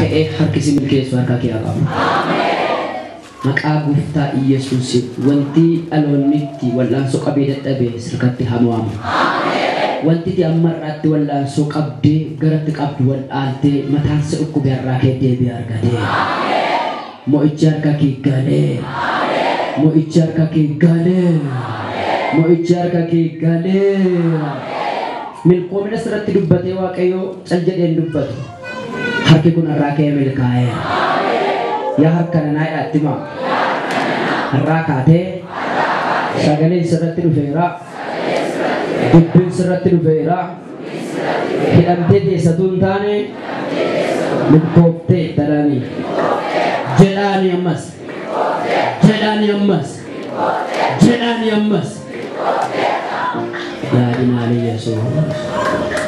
Ka'ee harki si milkeessu harka kee haa qabu. Maqaa gooftaa Iyyasuusiin wanti dhaloonni itti wal'aansoo qabee dadhabe sirkatti haa mo'amu. Wanti ati amma irraatti wal'aansoo qabdee garatti qabdu wal'aaltee mataan si dhukkube har'aa kee deebi'ee argatee. Mo'ichi harka kee galee. Mo'ichi harka kee galee. Mo'ichi harka kee galee. Milkoomina sirratti dubbatee Waaqayyo cal jedheen dubbatu. Harki kun har'aa kee milkaa'eera. Yaa harka nanaa jedhaatti himaa. Har'aa kaatee sagaleen sirratti dhufeera. Dubbiin sirratti dhufeera. Hidhamtee teessatu hin taane milkooftee jedhaanii. Jedhaanii ammas. Jedhaanii ammas. Jedhaanii ammas. Yaadinaa Yesuus.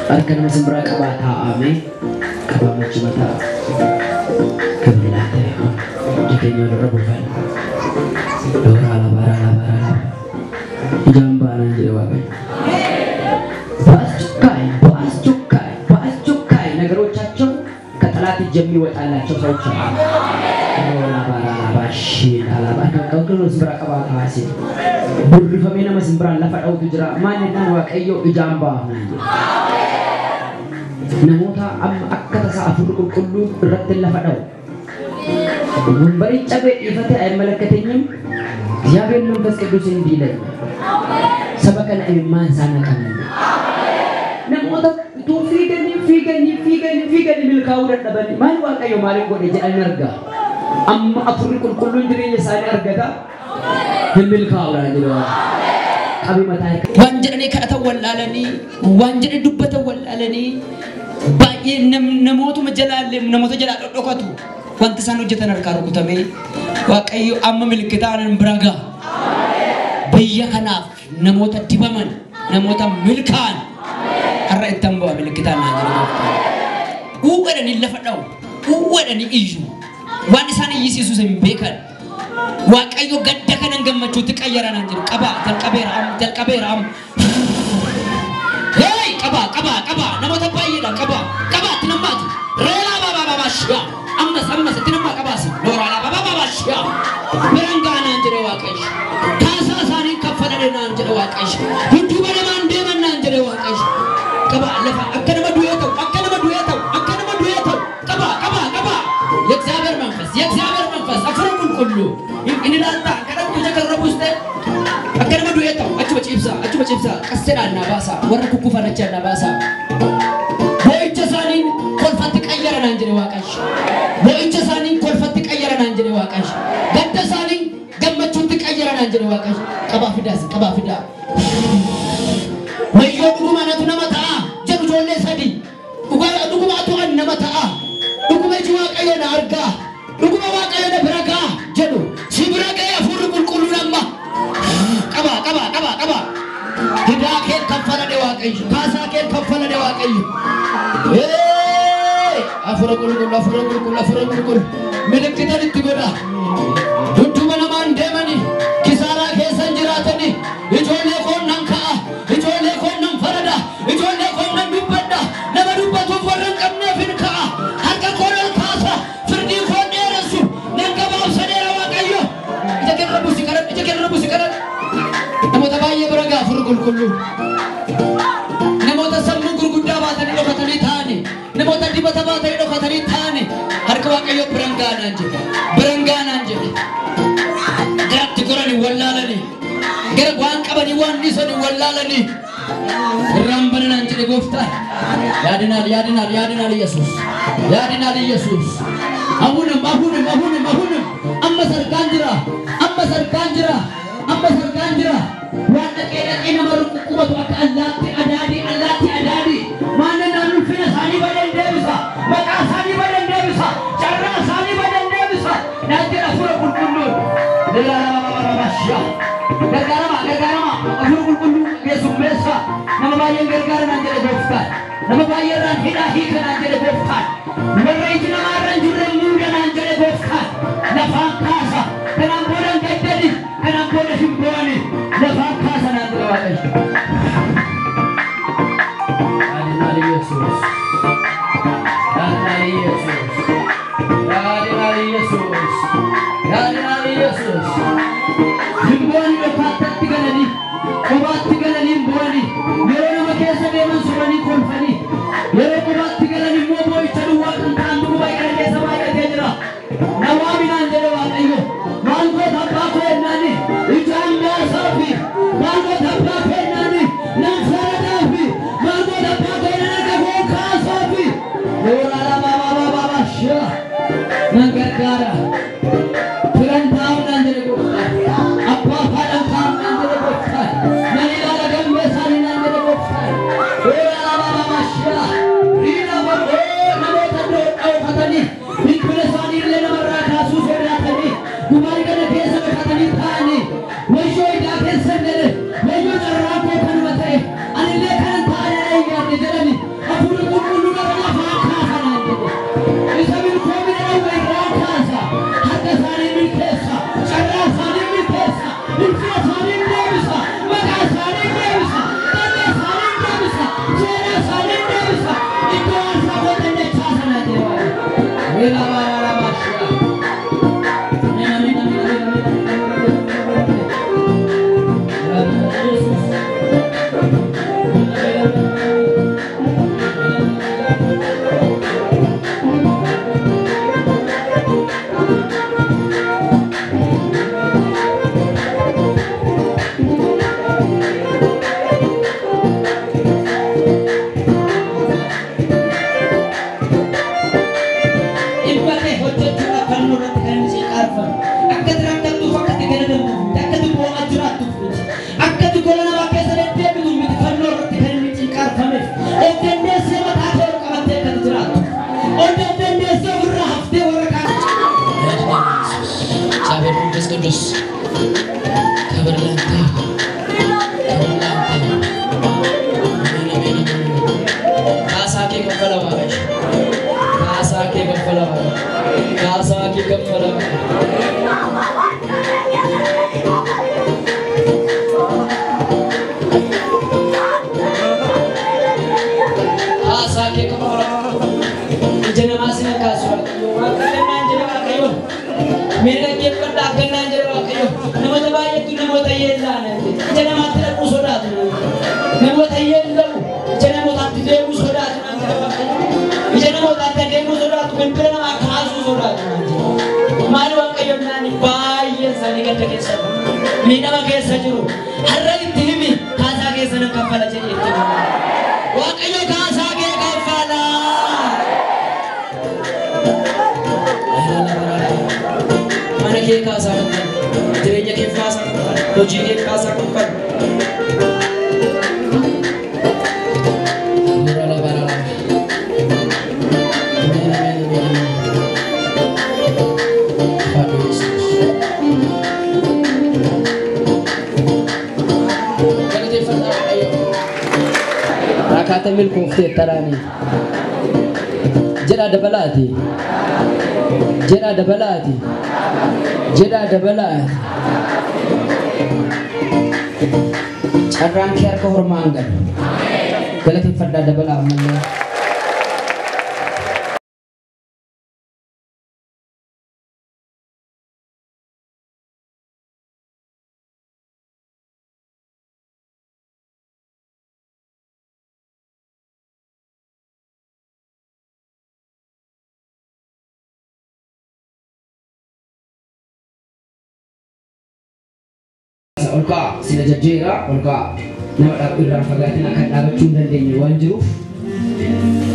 Harka nama simbiraa qabaa taa'ame qabaa machuma taa'a. ክብር ላንተ ይሁን። Jireenya walirra buufanna. Dooraa labaraa labaraa laba. Ijaan baanaan jedhe Waaqayyo. በአስቸኳይ በአስቸኳይ በአስቸኳይ ነገሮቻቸው ከጠላት እጅ የሚወጣላቸው ሰዎች አሉ። ሮላ ባራ ላባ ሺ ላባ kan simbira qabaa kaasee burrifamee nama simbiraan lafa dha'utu jira. Maal jennaan Waaqayyo ijaan baafnaan jedhe. Namoota amma akka tasaa afurri qulqulluu irratti lafa dha'u. ወንበሬን cabee dhiifate አይመለከተኝም። እግዚአብሔር መንፈስ ቅዱስ እንዲህ ይለኛል፣ saba kana imimmaan isaa naqanan. Namoota utuu fiiganii fiiganii fiiganii fiiganii milkaa'uu dadhabanii maal Waaqayyo maaliin godhe jedhanii arga. Amma afurri qulqulluun jireenya isaanii argata hin milkaa'uudhaan jedhe Waaqayyo. Qabii mataa Waan jedhanii kadhatan wallaalanii, waan jedhanii dubbatan wallaalanii, baay'ee namootuma jalaallee namoota jalaa dhodhokatu. Wanti isaan hojjetan harkaa rukutamee Waaqayyo amma milkitaan bira ga'a. Biyya kanaaf namoota dibaman, namoota milkaa'an har'a ittan bu'a milkitaan naan jedhe gooftaan. Uwwadhanii lafa dha'u, uwwadhanii iyyu. Waan isaan iyyisiisus hin beekan. Waaqayyo gadda kanan gammachuutti qayyara naan jedhu. Qabaa jalqabeera amma jalqabeera amma. Hey, qabaa qabaa qabaa namoota baay'eedha qabaa qabaa itti nammaati. Reelaa baabaa baabaa shi'a. Ammas ammas itti nammaa qabaasi. Looraa baabaa baabaa shi'a. Biran ga'a naan jedhe Waaqayyo. Kaasaa isaanii kaffaladhe naan jedhe Waaqayyo. Dudduuba namaan deeman naan jedhe Waaqayyo. Qabaa lafa akka nama du'ee ta'u akka nama du'ee ta'u akka nama du'ee ta'u qabaa qabaa qabaa. የእግዚአብሔር መንፈስ የእግዚአብሔር መንፈስ አፍሮ qulqulluu inni ilaalta kadhattu ija karra buuste akka nama du'ee ta'u achuma ciibsaa achuma ciibsaa qasseedhaan naa baasaa warra kukkufan achaan naa baasaa. Boo'icha isaaniin kolfatti qayyara naan jedhe Waaqayyo. Boo'icha isaaniin kolfatti qayyara naan jedhe Waaqayyo. Gadda isaaniin gammachuutti qayyara naan jedhe Waaqayyo. Qabaa fidaas qabaa fidaa. Wayyoo dhuguma natu nama ta'a jedhu ijoollee sadi. Dhugumaatu an nama ta'a. Dhuguma iji Waaqayyo na argaa. Dhuguma Waaqayyo na bira ga'a jedhu. Si bira ga'e hafuurri qulqulluun amma. Qabaa qabaa qabaa qabaa. Hidaa kee kaffaladhe Waaqayyo. Kaasaa kee kaffaladhe Waaqayyo. Hafuura qulqulluu hafuura qulqulluu hafuura qulqulluu. Milikitan itti godha. Dudduuba namaan deemanii kisaaraa keessa hin jiraatanii ijoollee koon nan ka'a ijoollee koon nan farada ijoollee koon nan dubbadha nama dubbatuuf warra hin qabneef hin ka'a harka koon ol kaasa firdii koon dheeressu nan gabaabsa dheera Waaqayyo. Ija keerra buusi kadhadhu ija keerra buusi kadhadhu. Namoota baay'ee bira ga'a hafuurri qulqulluun. Namoota sammuu gurguddaa baatanii dhokatanii taa'anii namoota dibata baatanii dhokatanii taa'anii harka Waaqayyo biran gaanaan jedhe biran gaanaan jedhe. Garatti goranii wallaalanii gara waan qabanii waan dhiisanii wallaalanii irraan bananaan jedhe gooftaan. ያድናል ያድናል ያድናል ኢየሱስ ያድናል ኢየሱስ። አሁንም አሁንም አሁንም አሁንም amma sarkaan jira amma sarkaan jira amma sarkaan jira. Waan dhaqee dhaqee nama rukuqqubatu akka allaatti adaadii allaatti adaadii maannaan ulfina isaanii badan deebisa maqaa isaanii badan deebisa carraa isaanii badan deebisa naan jedha hafuura qulqulluun. Gargaarama gargaarama hafuura qulqulluu keessummeessa nama baay'een gargaara naan jedhe gooftaan. Nama baay'eerraan hidhaa hiika naan jedhe gooftaan. Warra iji namaarra hin jirre muuda naan jedhe gooftaan. Lafaan kaasa kanaan booda hin gaddani kanaan booda hin boo'ani lafaan kaasa naan jedhe Waaqayyo. ያድናል ኢየሱስ። ያድናል ኢየሱስ። Hin dhokaatti galanii kophaatti galanii hin bu'anii yeroo nama keessa deeman sobanii kolfanii yeroo kophaatti galan immoo boo'icha duwwaa kan ta'an duwwaa kana keessa baay'atee jira. Nawaaminaan jedhe Waaqayyo maal goota abbaa koo jennaani ijaan baasaafi maal goota abbaa koo jennaani nan faradaafi maal goota abbaa koo jennaan harka koo kaasaafi Ooraalaabaabaabaabaa nan gargaara. Firan taa'uudhaan jedhe gooftaan. Abbaa faadhaan taa'uudhaan jedhe gooftaan. Nan ilaala gambee isaanii naan jedhe gooftaan. Ooraalaabaabaabaashaa riina baroo namoota dhokatanii bilbila isaanii illee namarraa kaasuu sodaatanii dubarii kana keessa dhokatanii taa'anii wayyoo idaa keessa jedhe wayyoo carraa koo kanuma ta'e anillee kanan taa'ee eeyyaadhe jedhani hafuurri qulqulluu gara lafaa kaasanaan jedhe. Isa milkoomina dhawwe irraa kaasa harka isaanii milkeessa carraa isaanii milkeessa ulfina isaanii deebisa maqaa isaanii deebisa dhalli isaanii deebisa seenaa isaanii deebisa iddoo aarsaa gootan dachaa sanaa jedhe Waaqayyo. Weela baara baashaa. Ameen ameen ameen ameen ameen ameen ameen. Yesuus. Dhimma kee hojjechuudhaaf fannoo irratti kan inni si qaarfamu. Akka ati rakkattuuf, akka ati gadadamtuuf miti, akka ati boo'aa jiraattuuf miti, akka ati gola namaa keessa deddeebitu miti fannoo irratti kan inni si qaarfameef. Of dandeessee mataa kee ol qabattee akka ati jiraattu. Ol dandeessee ofirraa haftee warra kaan. እግዚአብሔር መንፈስ ቅዱስ ክብር ላንተ ይሁን፣ ክብር ላንተ ይሁን። አሜን አሜን አሜን። ካሳ kee kaffala Waaqayyo. Kaasaa kee kaffala Waaqayyo. Kaasaa kee kaffala Waaqayyo. Kaasaa kee kaffala. Ija namaa si kaasu Waaqayyo. Waaqayyo naan jedhe Waaqayyo. Mee dhaggeeffadhaa akka naan jedhe Waaqayyo. Namoota baay'eetu namoota yeellaa naan jedhe. Ija namaatti dhaquu sodaatu naan jedhe. Namoota yeella'u ija namootaatti deemuu sodaatu naan jedhe Waaqayyo. Ija namootaatti deemuu sodaatu bilbila namaa kaasuu sodaatu naan jedhe. Maali Waaqayyo naan baay'een isaanii gadda keessa jiru. Miidhama keessa jiru. Har'a itti himi kaasaa keessa nan kaffala jedhee itti himi. Waaqayyo kaasaa kee kaffala. Mana kee kaasaa kaffala. Jireenya kee kaasaa kaffala. Hojii kee kaasaa kaffala. Ameen ameen ameen ameen. Faadhu Yesuus. Galateeffadhaa Waaqayyo. Rakkaata milkooftee taraanii. Jedhaa dabalaati. Jedhaa dabalaati. Jedhaa dabalaati. Carraan kee harka hormaan galu. Galateeffadhaa dabalaa ammallee. Ol ka'a sila jajjeera ol ka'a nama dhaab irraan fagaatina kan dhaabachuu hin dandeenye waan jiruuf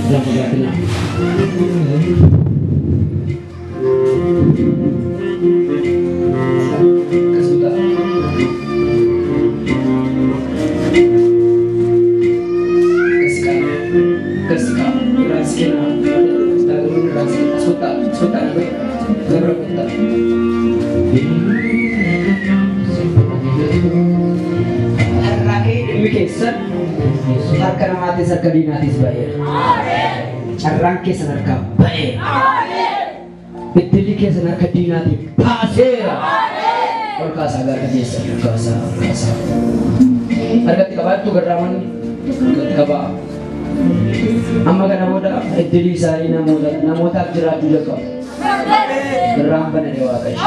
irraan fagaatina. Akkasuma ta'a. Akkas qaama. Akkas qaama. Irraan si kenna. Daagamuun irraan si kenna. As kottaa. As kottaa na bahe. Gabra kottaa. Har'aa kee dhimmi keessan harka namaatis harka diinaatis ba'eera. Carraan keessan harkaa ba'eera. Iddilli keessan harka diinaatiif baaseera. Ol kaasaa harka keessan ol kaasaa ol kaasaa. Harkatti qabaattu garraamanni harkatti qabaa. Amma kana booda iddilli isaanii namootaaf jiraachuu jalqabu. Garraan banade Waaqayyo.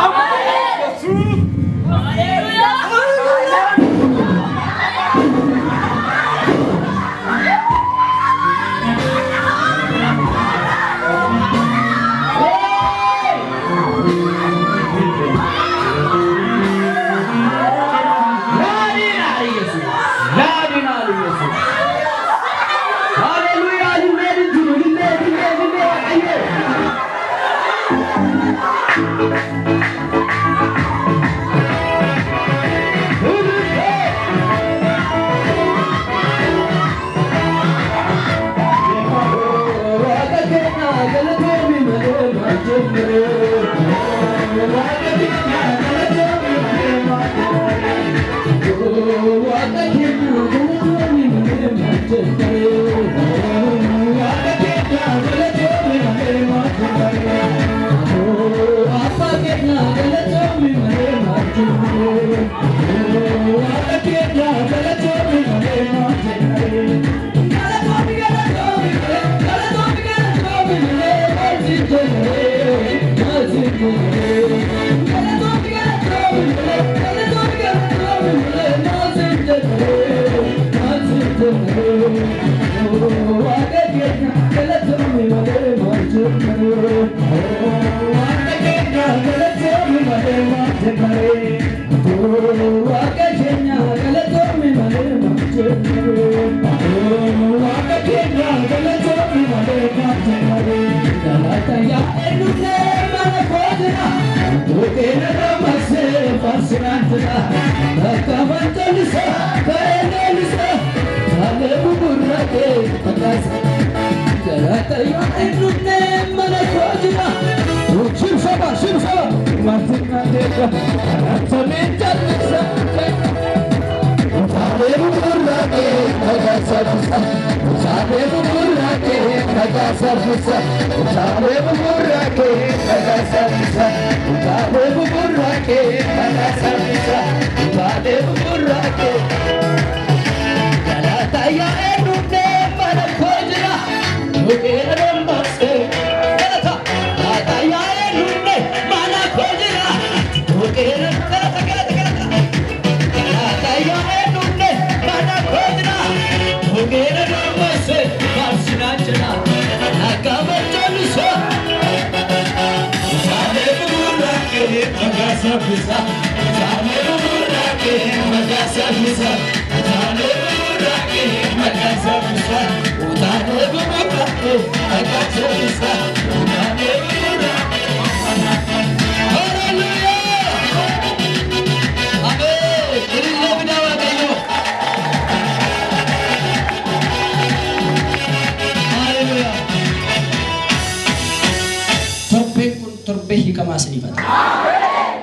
Torbeen kun torbee hiikamaa isiniifata.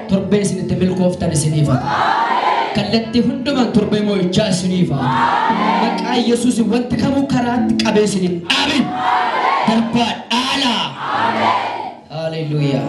Torbeen isinitti milkooftan isiniifata. Kallattii hundumaan torbee moo'ichaa isiniifa. Maqaa Yesuus wanti kamuu karaatti qabee isiniin dhaabin. Darbaa dhaalaa. Haleluuyaa.